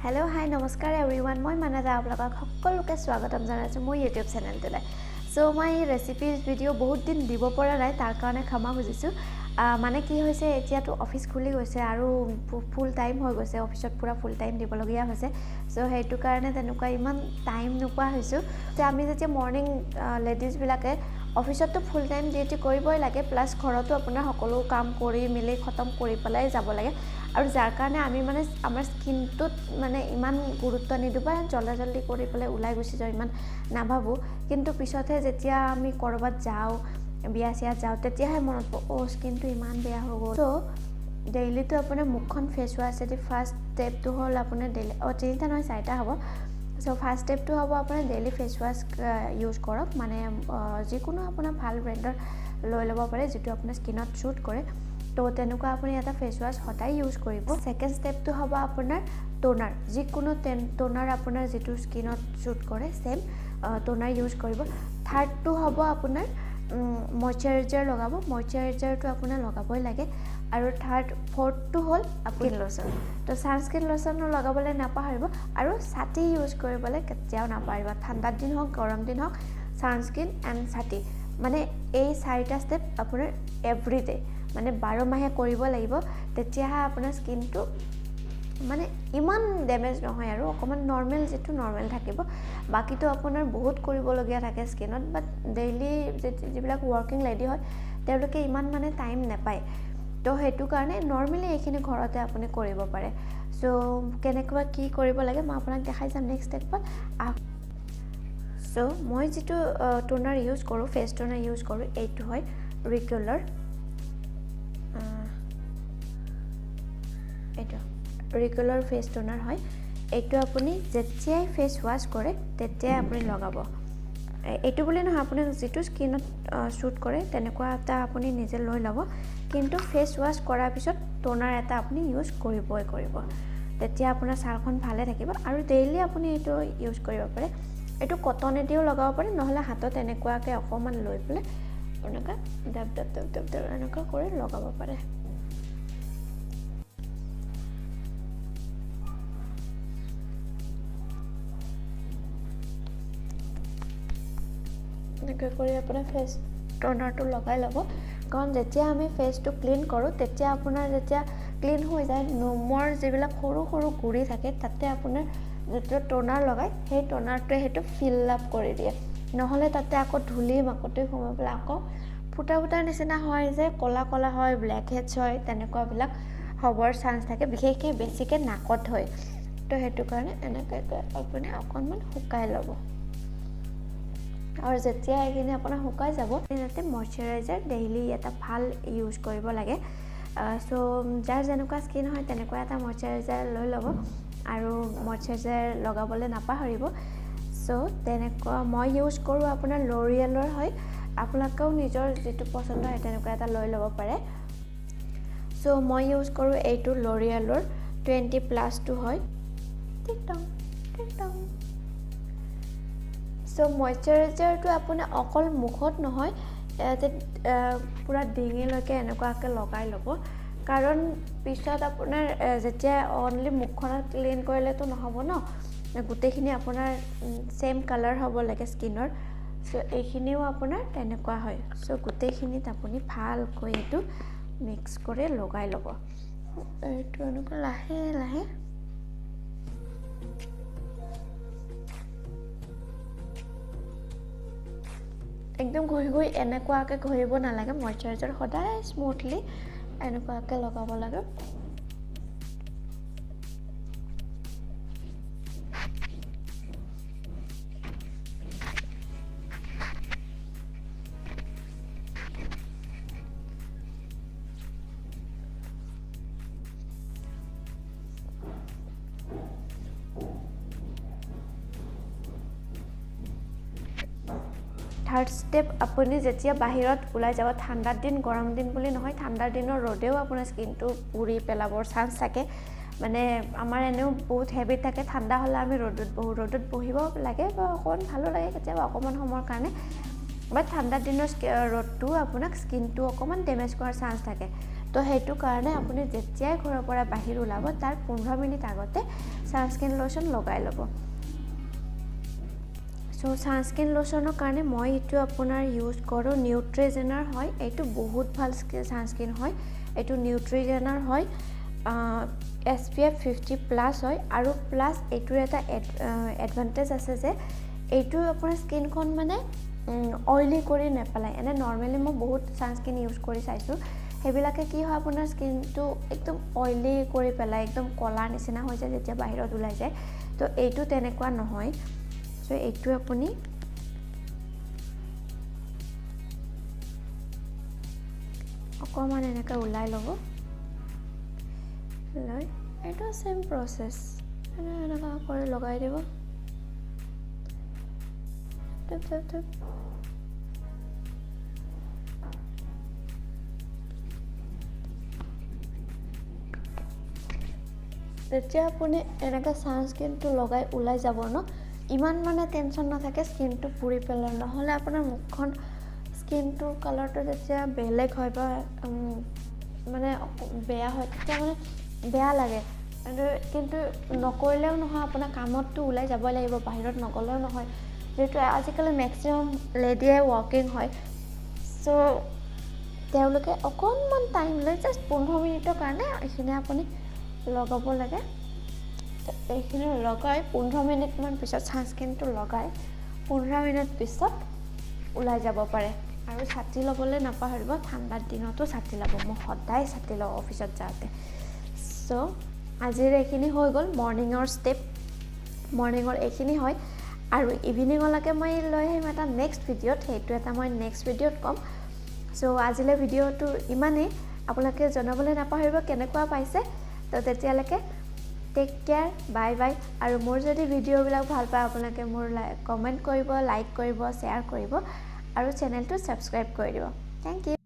Hello' হাই নমস্কাৰ everyone, মই মানাদা আপোনালোকক সকলোকে স্বাগতম জনাইছোঁ মোৰ ইউটিউব চেনেলটোলৈ। চ' মই ৰেচিপিৰ ভিডিঅ' বহুত দিন দিব পৰা নাই, তাৰ কাৰণে ক্ষমা খুজিছোঁ। মানে কি হৈছে, এতিয়াতো অফিচ খুলি গৈছে আৰু ফুল টাইম হৈ গৈছে, অফিচত পূৰা ফুল টাইম দিবলগীয়া হৈছে। চ' সেইটো কাৰণে তেনেকুৱা ইমান টাইম নোপোৱা হৈছোঁ। যে আমি যেতিয়া মৰ্ণিং লেডিজবিলাকে অফিচততো ফুল টাইম ডিউটি কৰিবই লাগে, প্লাছ ঘৰতো আপোনাৰ সকলো কাম কৰি মেলি খতম কৰি পেলাই যাব লাগে। আৰু যাৰ কাৰণে আমি মানে আমাৰ স্কিনটোত মানে ইমান গুৰুত্ব নিদিওঁ বা জল্দা জল্দি কৰি পেলাই ওলাই গুচি যাওঁ, ইমান নাভাবোঁ। কিন্তু পিছতহে যেতিয়া আমি ক'ৰবাত যাওঁ, বিয়া চিয়াত যাওঁ, তেতিয়াহে মনত পৰে, অ' স্কিনটো ইমান বেয়া হৈ গ'ল। চ' ডেইলিটো আপোনাৰ মুখখন ফেচ ৱাছেদি ফাৰ্ষ্ট ষ্টেপটো হ'ল আপোনাৰ ডেইলি, অ' তিনিটা নহয় চাৰিটা হ'ব। চ' ফাৰ্ষ্ট ষ্টেপটো হ'ব আপোনাৰ ডেইলি ফেচ ৱাছ ইউজ কৰক, মানে যিকোনো আপোনাৰ ভাল ব্ৰেণ্ডৰ লৈ ল'ব পাৰে যিটো আপোনাৰ স্কিনত শ্বুট কৰে। তো তেনেকুৱা আপুনি এটা ফেচ ৱাছ সদায় ইউজ কৰিব। ছেকেণ্ড ষ্টেপটো হ'ব আপোনাৰ টোনাৰ, যিকোনো টোনাৰ আপোনাৰ যিটো স্কিনত শ্বুট কৰে ছেম টোনাৰ ইউজ কৰিব। থাৰ্ডটো হ'ব আপোনাৰ মইশ্চাৰাইজাৰ লগাব, মইশ্চাৰাইজাৰটো আপোনাৰ লগাবই লাগে। আৰু ফ'ৰ্থটো হ'ল আপুনি লোচন, তো ছানস্ক্ৰীন লোচনো লগাবলৈ নাপাহৰিব। আৰু ছাতি ইউজ কৰিবলৈ কেতিয়াও নাপাহৰিব, ঠাণ্ডাৰ দিন হওক গৰম দিন হওক, ছানস্ক্ৰীন এণ্ড ছাতি, মানে এই চাৰিটা ষ্টেপ আপোনাৰ এভৰিডে মানে 12 মাহে কৰিব লাগিব, তেতিয়াহে আপোনাৰ স্কিনটো মানে ইমান ডেমেজ নহয় আৰু অকণমান নৰ্মেল, যিটো নৰ্মেল থাকিব। বাকীটো আপোনাৰ বহুত কৰিবলগীয়া থাকে স্কিনত, বাট ডেইলি যিবিলাক ৱৰ্কিং লেডি হয় তেওঁলোকে ইমান মানে টাইম নাপায়। তো সেইটো কাৰণে নৰ্মেলি এইখিনি ঘৰতে আপুনি কৰিব পাৰে। চ' কেনেকুৱা কি কৰিব লাগে মই আপোনাক দেখাই যাম নেক্সট ষ্টেপত। চ' মই যিটো টোনাৰ ইউজ কৰোঁ, ফেচ টোনাৰ ইউজ কৰোঁ, এইটো হয় ৰেগুলাৰ, এইটো ৰেগুলাৰ ফেচ টোনাৰ হয়। এইটো আপুনি যেতিয়াই ফেচ ৱাছ কৰে তেতিয়াই আপুনি লগাব। এইটো বুলি নহয়, আপুনি যিটো স্কিনত শ্বুট কৰে তেনেকুৱা এটা আপুনি নিজে লৈ ল'ব, কিন্তু ফেচ ৱাছ কৰাৰ পিছত টোনাৰ এটা আপুনি ইউজ কৰিবই কৰিব, তেতিয়া আপোনাৰ ছালখন ভালে থাকিব। আৰু ডেইলি আপুনি এইটো ইউজ কৰিব পাৰে। এইটো কটনেদিও লগাব পাৰে, নহ'লে হাতত এনেকুৱাকৈ অকণমান লৈ পেলাই এনেকুৱা ডাব ডাব ডাব ডাব ডাব এনেকুৱা কৰি লগাব পাৰে। এনেকৈ কৰি আপোনাৰ ফেচ টোনাৰটো লগাই ল'ব, কাৰণ যেতিয়া আমি ফেচটো ক্লিন কৰোঁ তেতিয়া আপোনাৰ যেতিয়া ক্লিন হৈ যায়, নোমৰ যিবিলাক সৰু সৰু গুৰি থাকে তাতে আপোনাৰ যিটো টোনাৰ লগায় সেই টোনাৰটোৱে সেইটো ফিল আপ কৰি দিয়ে, নহ'লে তাতে আকৌ ধূলি মাকতি সোমাই পেলাই আকৌ ফুটা ফুটাৰ নিচিনা হয়, যে ক'লা ক'লা হয়, ব্লেক হেডছ হয়, তেনেকুৱাবিলাক হ'বৰ চান্স থাকে, বিশেষকৈ বেছিকৈ নাকত হয়। তো সেইটো কাৰণে এনেকৈ আপুনি অকণমান শুকাই ল'ব। আৰু যেতিয়া এইখিনি আপোনাৰ শুকাই যাব, যাতে মইশ্চাৰাইজাৰ ডেইলি এটা ভাল ইউজ কৰিব লাগে। চ' যাৰ যেনেকুৱা স্কিন হয় তেনেকুৱা এটা মইশ্চাৰাইজাৰ লৈ ল'ব আৰু মইশ্চাৰাইজাৰ লগাবলৈ নাপাহৰিব। চ' তেনেকুৱা মই ইউজ কৰোঁ আপোনাৰ লৰিয়েলৰ হয়, আপোনালোকেও নিজৰ যিটো পচন্দ হয় তেনেকুৱা এটা লৈ ল'ব পাৰে। চ' মই ইউজ কৰোঁ এইটো লৰিয়েলৰ 20+টো হয়। টিকটং টিকটং। চ' মইশ্চাৰাইজাৰটো আপোনাৰ অকল মুখত নহয়, ইয়াতে পূৰা ডিঙিলৈকে এনেকুৱাকৈ লগাই ল'ব, কাৰণ পিছত আপোনাৰ যেতিয়া অনলি মুখখনত ক্লিন কৰিলেতো নহ'ব ন, গোটেইখিনি আপোনাৰ ছেইম কালাৰ হ'ব লাগে স্কিনৰ। চ' এইখিনিও আপোনাৰ তেনেকুৱা হয়। চ' গোটেইখিনিত আপুনি ভালকৈ এইটো মিক্স কৰি লগাই ল'ব। এইটো এনেকুৱা লাহে লাহে একদম ঘঁহি ঘঁহি এনেকুৱাকৈ ঘঁহিব নালাগে, মইশ্চাৰাইজাৰ সদায় স্মুথলি এনেকুৱাকৈ লগাব লাগে। থাৰ্ড ষ্টেপ, আপুনি যেতিয়া বাহিৰত ওলাই যাব, ঠাণ্ডাৰ দিন গৰম দিন বুলি নহয়, ঠাণ্ডাৰ দিনৰ ৰ'দেও আপোনাৰ স্কিনটো পুৰি পেলাবৰ চান্স থাকে। মানে আমাৰ এনেও বহুত হেবিট থাকে, ঠাণ্ডা হ'লে আমি ৰ'দত বহোঁ, ৰ'দত বহিব লাগে বা অকণমান ভালো লাগে কেতিয়াবা অকণমান সময়ৰ কাৰণে, বাট ঠাণ্ডাৰ দিনৰ ৰ'দটো আপোনাক স্কিনটো অকণমান ডেমেজ কৰাৰ চান্স থাকে। তো সেইটো কাৰণে আপুনি যেতিয়াই ঘৰৰ পৰা বাহিৰ ওলাব তাৰ 15 মিনিট আগতে ছানস্ক্ৰীণ লোশ্যন লগাই ল'ব। চ' ছানস্ক্ৰীণ লোশ্যনৰ কাৰণে মই এইটো আপোনাৰ ইউজ কৰোঁ, নিউট্ৰিজেনাৰ হয়। এইটো বহুত ভাল ছানস্ক্ৰীণ হয়, এইটো নিউট্ৰিজেনাৰ হয়, SPF 50+ হয়। আৰু প্লাছ এইটোৰ এটা এডভান্টেজ আছে যে এইটো আপোনাৰ স্কিনখন মানে অইলি কৰি নেপেলায়। এনে নৰ্মেলি মই বহুত ছানস্ক্ৰীণ ইউজ কৰি চাইছোঁ, সেইবিলাকে কি হয় আপোনাৰ স্কিনটো একদম অইলি কৰি পেলায়, একদম ক'লা নিচিনা হৈ যায় যেতিয়া বাহিৰত ওলাই যায়। তো এইটো তেনেকুৱা নহয়। চ' এইটো আপুনি অকণমান এনেকৈ ওলাই ল'ব, লৈ এইটো ছেম প্ৰচেছ এনেকুৱা কৰি লগাই দিব। Tape tape tape. যেতিয়া আপুনি এনেকৈ ছানস্ক্ৰীণটো লগাই ওলাই যাব ন, ইমান মানে টেনশ্যন নাথাকে স্কিনটো পুৰি পেলাই। নহ'লে আপোনাৰ মুখখন স্কিনটোৰ কালাৰটো যেতিয়া বেলেগ হয় বা মানে বেয়া হয় তেতিয়া মানে বেয়া লাগে। কিন্তু নকৰিলেও নহয়, আপোনাৰ কামততো ওলাই যাবই লাগিব, বাহিৰত নগ'লেও নহয়, যিহেতু আজিকালি মেক্সিমাম লেডিয়ে ৱৰ্কিং হয়। চ' তেওঁলোকে অকণমান টাইম লৈ জাষ্ট 15 মিনিটৰ কাৰণে এইখিনি আপুনি লগাব লাগে। এইখিনি লগাই 15 মিনিটমান পিছত ছানস্ক্ৰীণটো লগাই 15 মিনিট পিছত ওলাই যাব পাৰে। আৰু ছাতি ল'বলৈ নাপাহৰিব, ঠাণ্ডাৰ দিনতো ছাতি ল'ব। মই সদায় ছাতি লওঁ অফিচত যাওঁতে। চ' আজিৰ এইখিনি হৈ গ'ল মৰ্ণিঙৰ ষ্টেপ, মৰ্ণিঙৰ এইখিনি হয়। আৰু ইভিনিঙলৈকে মই লৈ আহিম এটা নেক্সট ভিডিঅ'ত, সেইটো এটা মই নেক্সট ভিডিঅ'ত ক'ম। চ' আজিলৈ ভিডিঅ'টো ইমানেই, আপোনালোকে জনাবলৈ নাপাহৰিব কেনেকুৱা পাইছে। তো তেতিয়ালৈকে টেক কেয়াৰ, বাই বাই। আৰু মোৰ যদি ভিডিঅ'বিলাক ভাল পায় আপোনালোকে মোৰ কমেণ্ট কৰিব, লাইক কৰিব, শ্বেয়াৰ কৰিব আৰু চেনেলটো ছাবস্ক্ৰাইব কৰি দিব। Thank you.